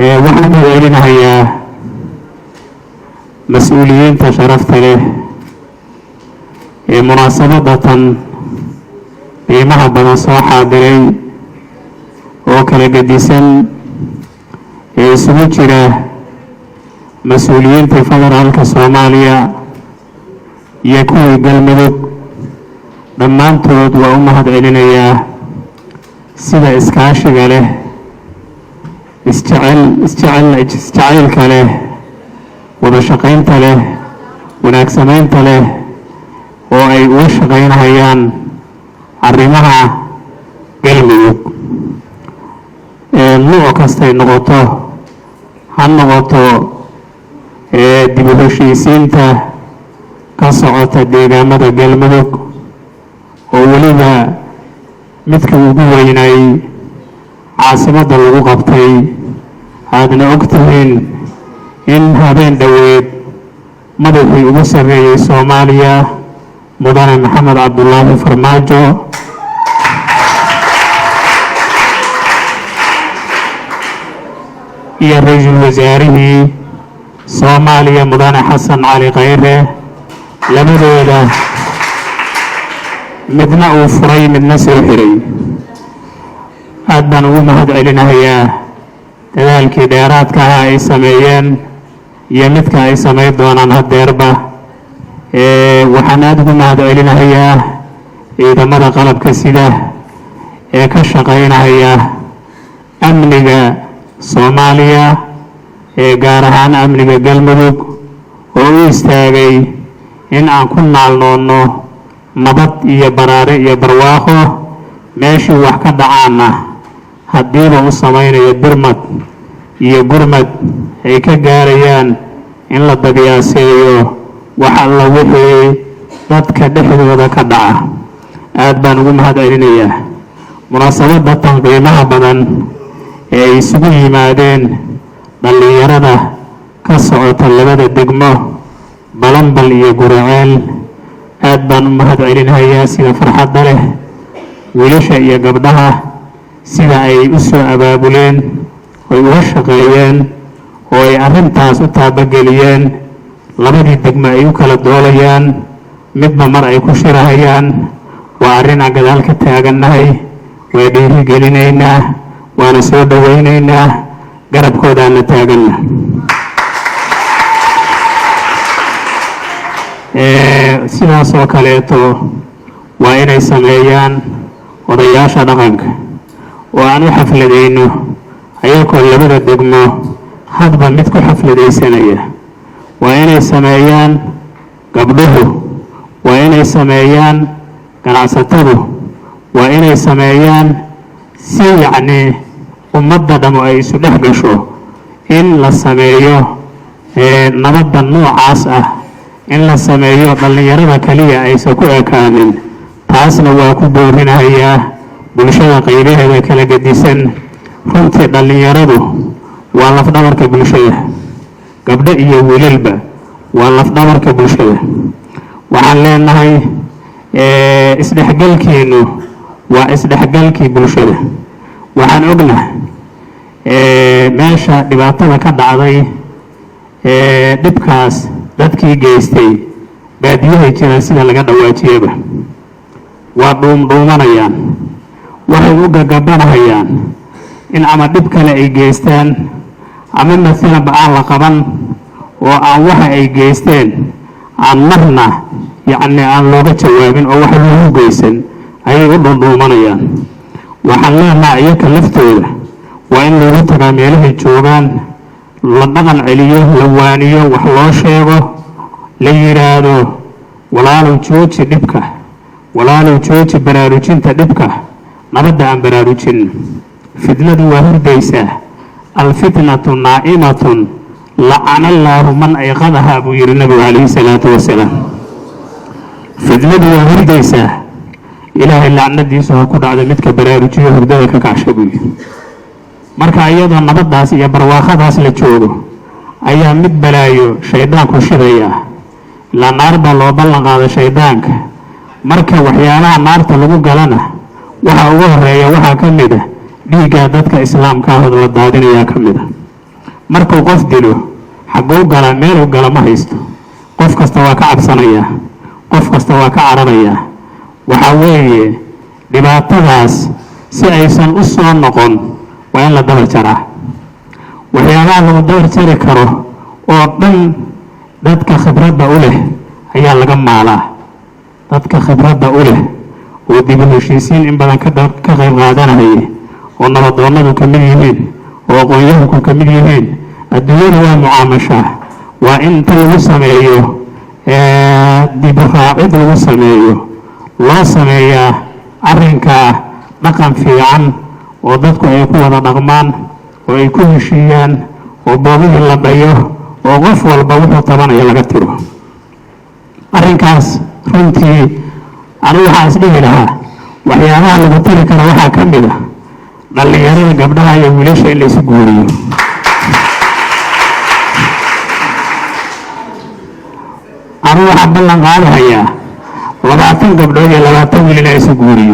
Waxaan u mahadcelinahayaa mas-uuliyiinta sharafta leh ee munaasabadda tan qiimaha badan soo xaadiray oo kala gedisan ee isugu jira mas-uuliyiinta federaalka Soomaaliya iyo kuwii Galmudug. Dhammaantood waa u mahad celinayaa sida iskaashiga leh, isjecel isjecel isjacaylka leh, wada shaqaynta leh, wanaag samaynta leh oo ay uga shaqaynahayaan arrimaha Galmudug nuuc kastay noqoto, ha noqoto dib u heshiisiinta ka socota deegaamada Galmudug, oo weliba midka ugu weynay caasimadda lagu qabtay, aadna og tihiin in habeen dhoweed madaxii ugu sarreeyey Soomaaliya, Mudane Maxamed Cabdulaahi Farmaajo, iyo ra-iisul wasaarihii Soomaaliya, Mudane Xasan Cali Khayre, labadooda midna uu furay, midna soo xiray. Aad baan ugu mahad celinahayaa dadaalkii dheeraadka ahaa ay sameeyeen iyo midka ay samayn doonaan haddeerba. Waxaan aada ugu mahad celinahayaa ciidamada qalabka sida ee ka shaqaynahaya amniga Soomaaliya, ee gaar ahaan amniga Galmudug, oo u istaagay in aan ku naalnoonno nabad iyo baraare iyo barwaaqo. Meeshii wax ka dhacaanna haddiiba u samaynayo birmad iyo gurmad ay ka gaarayaan in la dabyaaseeyo wax alla wixii dadka dhexdooda ka dhaca. Aad baan ugu mahad celinayaa munaasabadda tan qiimaha badan ee ay isugu yimaadeen dhallinyarada ka socota labada degmo, Balambal iyo Guriceel. Aad baan u mahad celinayaa sida farxadda leh wiilasha iyo gabdhaha sida ay u soo abaabuleen, oy uga shaqeeyeen, oo ay arrintaas u taabageliyeen. Labadii degmo ay u kala doolayaan, midba mar ay ku shirahayaan, waa arrin aan gadaal ka taagannahay. Waa dhiirigelinaynaa, waana soo dhowaynaynaa, garabkoodaana taaganna. Sidaas oo kaleeto waa inay sameeyaan odayaasha dhaqanka oo aan u xafladayno, ayagoo labada degmo hadba mid ku xafladaysanaya. Waa inay sameeyaan gabdhuhu, waa inay sameeyaan ganacsatadu, waa inay sameeyaan si yacnii ummadda dhamo ay isu dhex gasho, in la sameeyo nabadda noocaas ah, in la sameeyo dhallinyarada kaliya aysan ku ekaanin. Taasna waa ku boorinahayaa bulshada qaybaheeda kala gedisan. Runtii dhallinyaradu waa lafdhabarka bulshada, gabdho iyo wiilalba waa lafdhabarka bulshada. Waxaan leenahay isdhexgalkiinu waa isdhexgalkii bulshada. Waxaan ognahay meesha dhibaatada ka dhacday, dhibkaas dadkii geystay baadiyahay jiraan, sida laga dhawaajiyaba waa dhuumdhuumanayaan, waxay u gagabanahayaan in ama dhib kale ay geystaan ama maalanba aan la qaban, oo aan waxa ay geysteen aan marna yacni aan looga jawaabin oo wax loogu geysan ayay u dhuundhuumanayaan. Waxaan leenaha iyaka laftooda waa in loogu tagaa meelahay joogaan, la dhaqan celiyo, la waaniyo, wax loo sheego, la yidhaahdo: "Walaalow, jooji dhibka. Walaalow, jooji baraarujinta dhibka. Nabadda aan baraarujin. Fitnadu waa hurdaysaa. Alfitnatu naa'imatun, lacana allaahu man ayqadahaa," buu yidhi Nabigu calayhi salaatu wasalaam. "Fitnadu waa hurdaysaa, Ilaahay lacnadiisu ha ku dhacdo midka baraarujiyo hurdada ka kacsha," buu yidhi. Marka iyadoo nabaddaas iyo barwaaqadaas la joogo ayaa mid balaayo shayddaanku shidayaa. Ilaa naar baa loo ballan qaada shayddaanka. Marka waxyaalaha naarta lagu galana waxa ugu horeeya waxaa ka mid a dhiiggaa dadka islaamka ahood la daadinayaa ka mid a. Markuu qof dilo, xagguu gala? Meeluu gala ma haysto. Qof kasta waa ka cabsanayaa, qof kasta waa ka cararayaa. Waxaa weeye, dhibaatadaas si aysan u soo noqon waa in la dabar jaraa. Waxyaabaha lagu dabar jari karo oo dhan dadka khibradda u leh ayaa laga maalaa. Dadka khibradda u leh oo dib u heshiisiin in badan ka qayb qaadanaya, oo nabadoonnadu ka mid yihiin, oo aqoon-yahanku ka mid yihiin, adduunyadu waa mucaamashaa. Waa in inta lagu sameeyo dib u raacid lagu sameeyo, loo sameeyaa arrinkaa dhaqan fiican oo dadku ay ku wada dhaqmaan oo ay ku heshiiyaan, oo boobihii la dhayo, oo qof walba wuxuu tabanayo laga tiro. Arrinkaas runtii anigu waxaa isdhihi lahaa, waxyaabaha lagu tiri karo waxaa ka mid ah dhallinyarada gabdhaha iyo wiilasha in la isu guuriyo. Anigu waxaan ballan qaadahayaa 20 gabdhood iyo 20 wiil inaa isu guuriyo.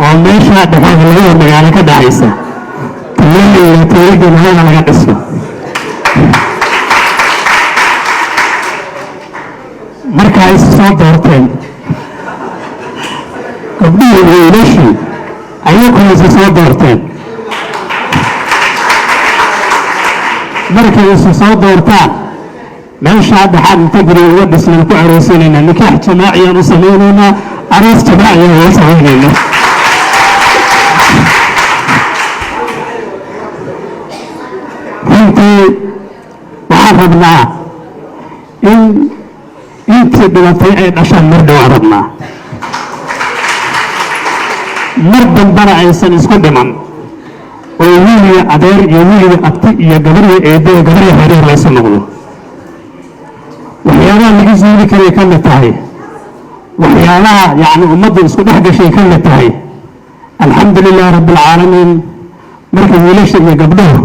Oo meesha dhexeed labada magaalo ka dhexaysa tuulooyin tuuladii labada laga dhiso. Marka ay isu soo doorteen gabdhihii iyo wiilashii, ayaguna isu soo doorteen. Markay isu soo doortaan, meeshaa dhexaad inta guri uga dhisnan ku aroosinaynaa, nikaax jamaaciyaan u samaynaynaa, aroos jamaaciyaan uga samaynaynaa. Runtii waxaan rabnaa in intii dhimatay ay dhashaan mar dhowaan rabnaa, mar dambana aysan isku dhiman, oo wiil iyo adeer iyo wiil iyo abti iyo gabar iyo eeddo iyo gabar iyo xiriir laysu noqdo. Waxyaabaha laga suuli karay ka mid tahay, waxyaabaha yacni ummadda isku dhex gashay ka mid tahay. Alxamdu lilahi rabbi alcaalamiin. Marka wiilasha iyo gabdhuhu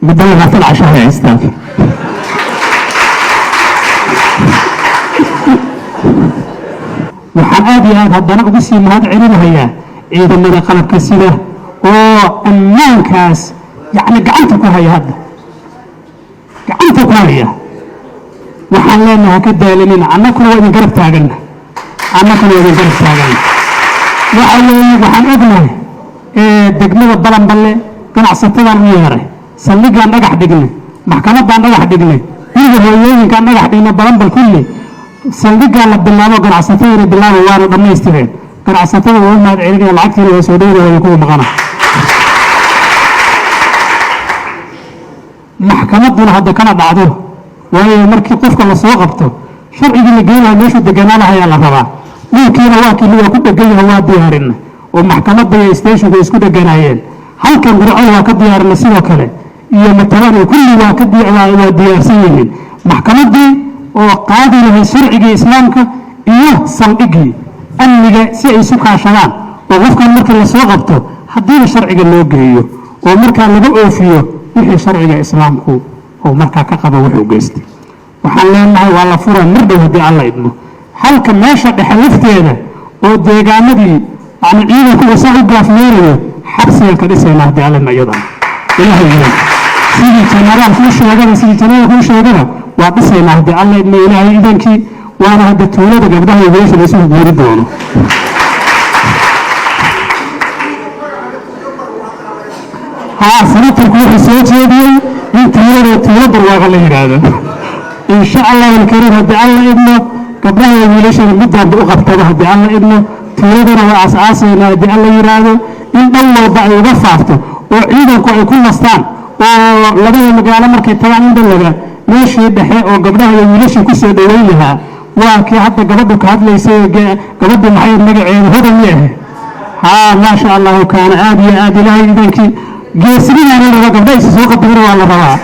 muddo 20 casho hay haystaan. Waxaan aad iyo aad haddana ugu sii mahad celinahayaa ciidamada qalabka sida oo ammaankaas yacni gacanta ku haya, hadda gacanta ku haya. Waxaan leenahay ha ka daalanina, annakuna waa idin garab taaganna, annakuna waa idin garab taaganna. Waxa weeye, waxaan ognahay degmada Balanballe ganacsatadaan u yeeray, saldhigaan dhagax dhignay, maxkamaddaan dhagax dhignay, guriga hooyooyinkaan dhagax dhignay. Balanbal kulli saldhigaa la bilaabo, ganacsatadana bilaabo, waana dhammaystireen. Ganacsatada waa u mahad celinaya, lacagtiina waa soo dhowdahooda kuwa maqana. Maxkamadduna hadda kama dhacdo, waayo markii qofka lasoo qabto sharcigii la geenayo meeshuu deganaa la rabaa. Dhulkiina waa kii waa ku dhegan yahay, waa diyaarina oo maxkamadda iyo stationku isku dheganaayeen. Halkan Gurcol waa ka diyaarina sidoo kale iyo Mataban, kulli waa ka waa diyaarsan yihiin, maxkamaddii oo qaadi lahayd sharcigii islaamka iyo saldhiggii amniga, si ay isu kaashadaan, oo qofkan markii lasoo qabto haddiiba sharciga loo geeyo oo markaa laga oofiyo wixii sharciga islaamku oo markaa ka qaba wuxuu geystay. Waxaan leenahay waa la furaa mar dhow haddii Alla idmo. Halka meesha dhexe lafteeda oo deegaanadii yani ciidanku uu saa u gaafmeerayo, xabsigan ka dhisaynaa haddii Alla idmo. Iyadana Ilaahay idan sidii jenaraalku u sheegaba, sidii jenaraalku u sheegaba, waa dhisaynaa haddii Alla idmo, Ilaahay idankii. Waana hadda tuulada gabdhaha iyo wiilasha la isugu guuri doono. Haa, senatarku wuxuu soo jeediyey in tuulada tuulo barwaaqa la yidhaahdo, insha Allahu alkariim, haddii Alla idmo. Gabdhaha iyo wiilashana midaanba u qabtaba haddii Alla idmo. Tuuladana waa aas-aasaynaa haddii Alla yidhaahdo, in dhan walba ay uga faafto oo ciidanku ay ku nastaan, oo labada magaalo markay tagaan in dhan meeshii dhexe oo gabdhaha iyo wiilashii ku soo dhoweyn lahaa. Waa kii hadda gabadhu ka hadlaysay, gabadhu maxay magaceedu? Hodan mi ahe? Haa, maasha Allahu, kaana aad iyo aad. Ilaahay idankii geesinidaana la rabaa, gabdhaha isa soo qadimina waa la rabaa.